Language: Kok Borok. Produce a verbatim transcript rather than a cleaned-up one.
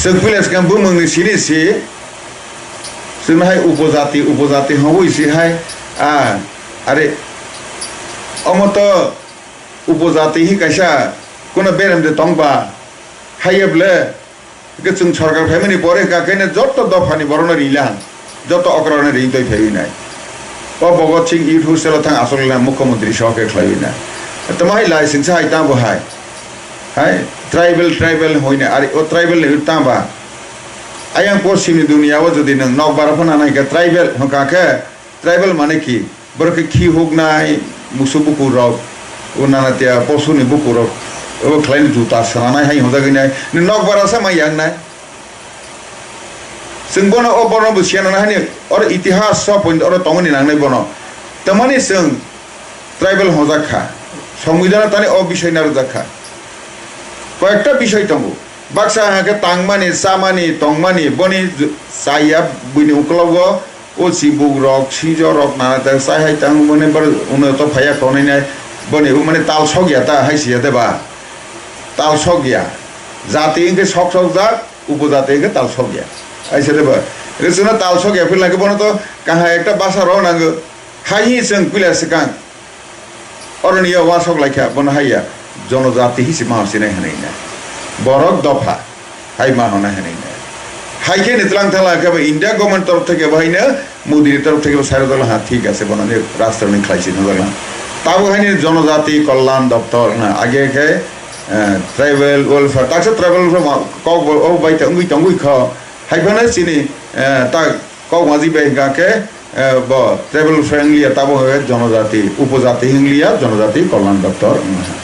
Chwng puila swkang bumungni sini si, chwngno hai upojati, upojati hwnwi si hai, a, are, omo to upojati hi kaisa, kono berem de tongba, haiya ble, ke chwng sorkar phaimani pore ka kene joto dophani borokno ri la, joto okrano ri twi phaiwi nai. O Bhagat Singh youth hostel thang aswk le mukhyamantri soke khlaiwi nai. Tamo hai lai singsa hai tamo hai. Hai, tribal, tribal hoina, ari o tribal ni tamba. Ayang poschimni dunia o jodi nwng nokbar phano naikha tribal hwnkha khe, tribal mane ki? Borok khe khi huknai, musu bukur rok, o nana tia posuni bukur rok, abo khlaini juta sananai hai hwnjagwi nai, ni nokbar asa mai yang nai. Chwng bono o bono bo siya nana hani, oro itihas so point oro tongoni nangnai bono. Tamani chwng tribal hwnjak kha, songbidhano tani o bisoi narwkjak kha. Koyekta bisoi tongo. Baksa hwnkhe tangmani, chamani, tongmani, boni j-, chaya buini ukologo o chibuk rok, sijor rok nana ta chai hai tang boni bar uno to phaiya tonwi nai, boni mane tal sokya ta hai siya de ba. Tal sokya. Jati hwnkhe sok sok jak, upojati hwnkhe tal sokya. Hai siya de ba. Re chwngno tal sokya phil nai khe bono to kahai ekta basa rw nango. Hai hi chwng puila swkang. Oroni ya wasok laikha, bono haiya, jonojati hi si ma sinai hinwi na. Borok dopha, hai ma hona hinwi na. Hai khe ni tlang thala khe bo India government torof theke bo haino, Modi ni torof theke bo sairo dala ha, thik ase, bono ni rastro ni khlai si nang dala. Tabo haino jonojati kollan doptor na, age khe, eh, tribal welfare, taksa tribal welfare ma, kok bo, o bai ta, ungui tongui kho. Hai phano chini, eh, ta, Kok maji bai hwnkha khe, eh, bo tribal friendly ya, tabo hwnkha khe jonojati, upojati hingliya, jonojati kollan doptor wngkha.